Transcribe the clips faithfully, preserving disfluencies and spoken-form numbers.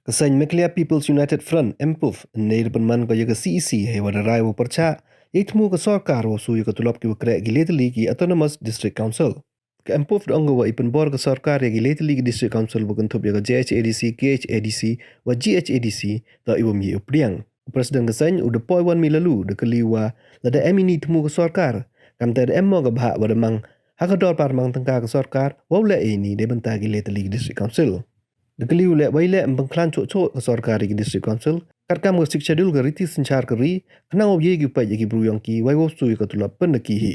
Ka seng Meghalaya People's United Front, MPUF, hynne da pynman ko ïa ka CEC hei wa da rai wa pyrshah ïa i thmu ka sorkar wa shu ïa ka tulop ki wa kreh ki lai tylli ki Autonomous District Council. Ka MPUF da ong wa i pynbor ka sorkar ïa ki lai tylli ki District Council wa kynthup ïa ka JHADC, KHADC wa GHADC da i wam ïa u pdiang. U President ka seng u Dapoiwanmi Laloo da kylli wa lada em ini thmu ka sorkar, kamte da em mo ka bhah wa da mang ha ka dorbar mang tyngka ka sorkar wa u leh ini da bynta ki lai tylli ki District Council. Da kylli u leh wa i leh em pynkhlan choh choh ka sorkar ïa ki District Council katkam ka Sixth Schedule ka riti synshar ka ri, khnang wa u ïa ki u peit ïa ki bru yong ki wei wa u shu ïa ka tulop pynda ki hi.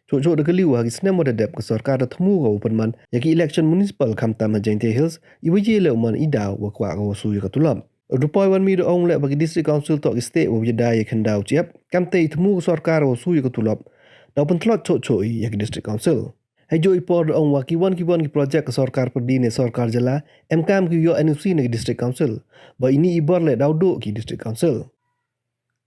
Choh choh da kylli u ha ki snem wa da dep ka sorkar da thmu ka wa pynman ïa ki election municipal khamtam ha Jaintia Hills, i wa ïa leh u man i daw wa kwah ka wa shu ïa ka tulop. U Dapoiwanmi da ong leh wa ki District Council toh ki state wa ïa da ïa khyndaw chiap, kamte i thmu ka sorkar wa shu ïa ka tulop da u pyntlot choh choh i ïa ki District Council. Hei joh i por da ong wa ki wan ki wan ki project ka sorkar pyrdi ne sorkar jylla em kam ki ïoh NOC na ki District Council, wa ini i bor leh daw duh ki District Council.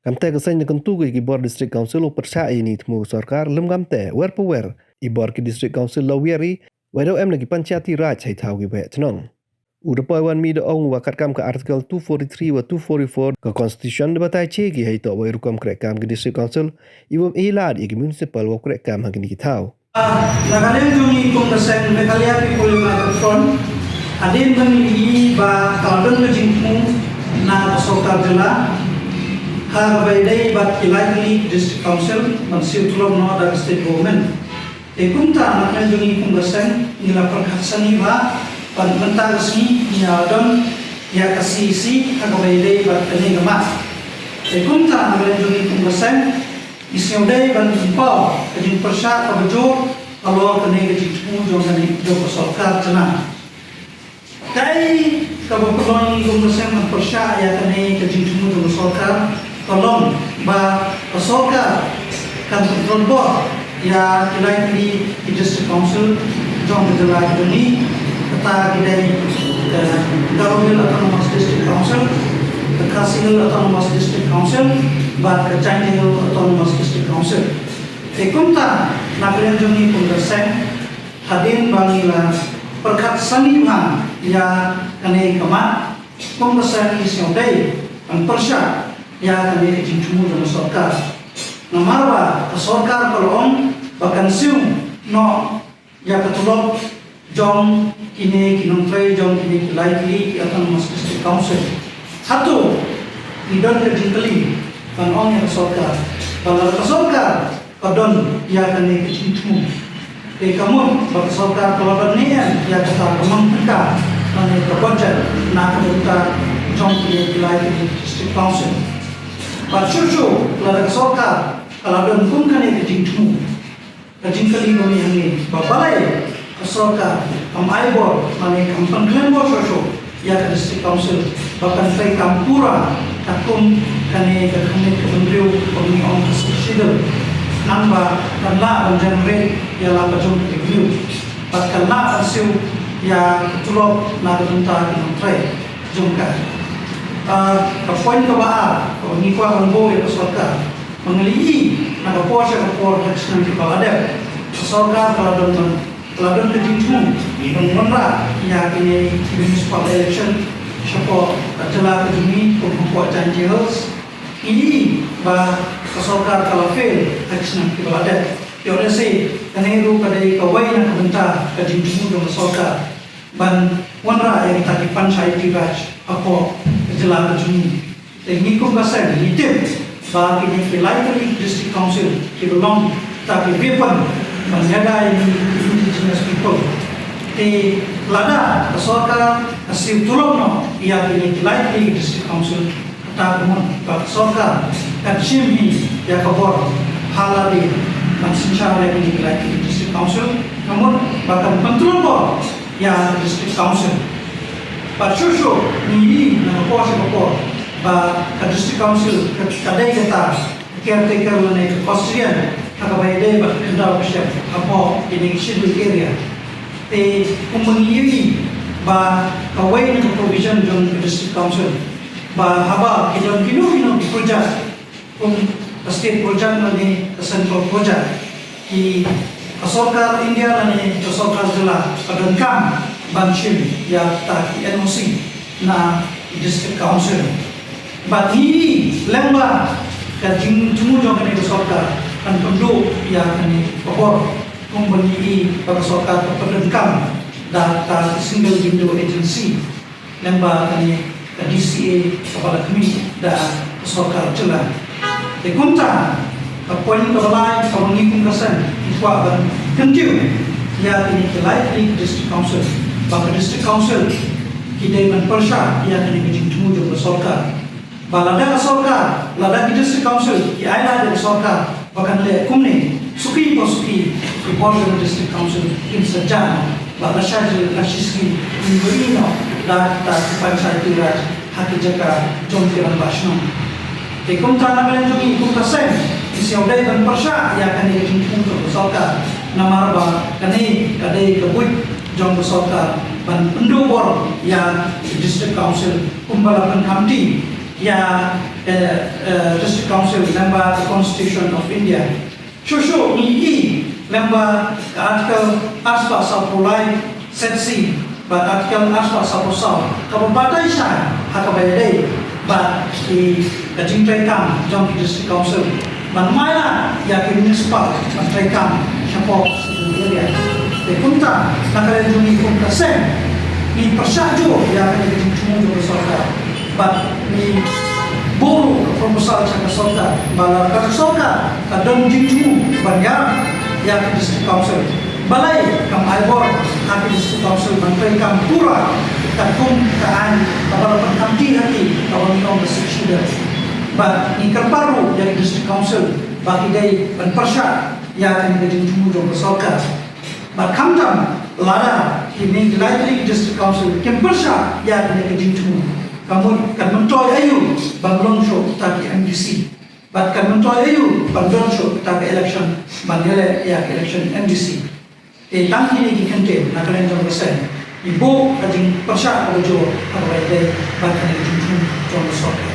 Kamte ka seng da kyntu ki bor District Council u pyrshah ini thmu ka sorkar lem kamte wer pa wer i bor ki District Council la wiari wei daw em na ki Panchayati Raj hei thaw ki wei chnong. U Dapoiwanmi da ong wa katkam ka Article two forty-three wa two forty-four ka Constitution da batai che ki hei toh wei rukom kreh kam ki District Council i wam e lad ïa ki municipal wa kreh kam ha kini ki thaw. Na ka liang jong ngi kum ka seng Meghalaya People United Front, hadien ba ngi i ba ka la don ka jingthmu na ka sorkar jylla ha ka bai dei bad ki lai tylli ki District Council ban siew tulop noh da ka state government. Te kumta na ka liang jong ngi kum ka seng ngi la pyrkhat sani ba ban mynta ka sngi ngi la don ïa ka CEC ha ka bai dei bad kane ka mat. Te kumta na ka liang jong ngi kum ka seng ngi sngewdei ban pynpaw ka jingpyrshah kaba jur halor kane ka jingthmu jong kane jong ka sorkar jylla. Kaei kaba pynlong ïa ngi kum ka seng ban pyrshah ïa kane ka jingthmu jong ka sorkar ka long ba ka sorkar kan pyntrot bor ïa ki lai tylli ki District Council jong ka jylla ka jong ngi, kata ki dei ka Garo Hills Autonomous District Council, ka Khasi Hills Autonomous District Council bad ka Jaintia Hills Autonomous District Council. Te kumta na ka liang jong ngi kum ka seng, hadien ba ngi la pyrkhat sani bha ïa kane ka mat, kum ka seng ngi sngewdei ban pyrshah ïa kane ka jingthmu jong ka sorkar. Namar ba ka sorkar ka la ong ba kan siew noh ïa ka tulop jong kine ki nongtrei jong kine ki lai tylli ki Autonomous District Council. Hato ngi don ka jingkylli ban ong ïa ka sorkar ba lada ka sorkar ka don ïa kane ka jingthmu, te ka mut ba ka sorkar ka la don ne em ïa kata ka mang tyngka lane ka budget na ka bynta jong kine ki lai tylli ki District Council. Bad shuh shuh lada ka sorkar ka la don kum kane ka jingthmu, ka jingkylli ka mih hangne ba balei ka sorkar kam ai bor lane kam pynkhlem bor shuh shuh ïa ka District Council ba kan trei kam pura katkum kane ka khmih ka bynriew ba ngi ong ka Sixth Schedule. Namar ba kan lah ban generate ïa la ka jong ka revenue bad kan lah ban siew ïa ka tulop na ka bynta ki nongtrei jong ka. Ah, ka point kaba ar kaba ngi kwah ban buh ïa ka sorkar, ba ngi la ïohi na ka por sha ka por ha ki snem kiba la dep, ka sorkar ka la don ban, ka la don ka jingthmu ban wanrah ïa kine ki municipal election shapoh ka jylla ka jong ngi kum hapoh Jaintia Hills. Ngi ïohi ba ka sorkar ka la fail ha ki snem kiba la dep. Ïoh lehse kane ruh ka dei kawei na ka bynta ka jingthmu jong ka sorkar ban wanrah ïa kita ki Panchayati Raj hapoh ka jylla ka jong ngi. Te ngi kum ka seng ngi tip ba kine ki lai tylli ki District Council kiba long kita ki weapon ban ïada ïa ngi ki indigenous people. Te lada ka sorkar ka siew tulop noh ïa kine ki lai tylli ki District Council, kata ka mut ba ka sorkar kan shim hi ïa ka bor ha lade ban synshar ïa kine ki lai tylli ki District Council, ka mut ba kan pyntrot bor ïa ka District Council. Bad shuh shuh ngi ïohi na ka por sha ka por ba ka District Council ka, ka dei kata ka caretaker lane ka custodian ha kaba ïadei bad ka khyndew ka shyiap hapoh kine ki scheduled area. Te kumba ngi ïohi ba kawei na ka provision jong ka District Council ba haba ki don kino kino ki project, kum ka state project lane ka central project, ki, ka sorkar India lane ka sorkar jylla ka donkam ban shim ïa kita ki NOC na District Council. Bad ngi i lyngba ka jingthmu jong kane ka sorkar kan pynduh ïa kane ka bor, kumba ngi i ba ka sorkar ka pyndonkam da ka single window agency lyngba kane ka D C A kaba la khmih da ka sorkar jylla. Te kumta ka point kaba lai kaba ngi kum ka seng ngi kwah ban kyntiew ïa kine ki lai tylli ki District Council, ba ka District Council ki dei ban pyrshah ïa kane ka jingthmu jong ka sorkar. Ba lada ka sorkar, lada ki District Council ki ai lad ïa ka sorkar ba kan leh kumne, suki pa suki ki bor jong ka District Council kin sa jah noh. Ba lashai jong ka shisngi kin ïohi noh da kita ki Panchayati Raj ha ki jaka jong ki rangbah shnong. Te kumta na ka liang jong ngi kum ka seng ngi sngewdei ban pyrshah ïa kane ka jingthmu jong ka sorkar, namar ba kane ka dei ka buit jong ka sorkar ban pynduh bor ïa ki District Council kumba la pynkhamti ïa, eh, eh, District Council lyngba ka Constitution of India. Shuh shuh ngi i lyngba ka Article arspah sawphew lai sub C bad Article arspah sawphew saw kaba batai shai ha kaba ïadei bad ki, ka jingtreikam jong ki District Council ban mai lad ïa ki municipal ban treikam shapoh ki area. Te kumta na ka liang jong ngi kum ka seng ngi pyrshah juh ïa kane ka jingthmu jong ka sorkar. Bad ngi buh ka proposal sha ka sorkar ba lada ka sorkar ka don jingthmu ban ïarap ïa ka District Council, balei kam ai bor ha ka District Council ban treikam pura katkum ka aiñ kaba la pynkhamti ha ki, kaba ngi ong ka Sixth Schedule. Bad ngi kyrpad ruh ïa ka District Council ba ki dei ban pyrshah ïa kane ka jingthmu jong ka sorkar. Bad khamtam lada kine ki lai tylli ki District Council kim pyrshah ïa kane ka jingthmu, ka mut kan myntoi aïu ban long shuh kita ki M D C? Bad kan myntoi aïu ban don shuh kita ki election ban ïaleh ïa ki election M D C? Te tang kine ki kyntien na ka liang jong ka seng ngi buh ka jingpyrshah kaba jur ha kaba ïadei bad kane ka jingthmu jong ka sorkar.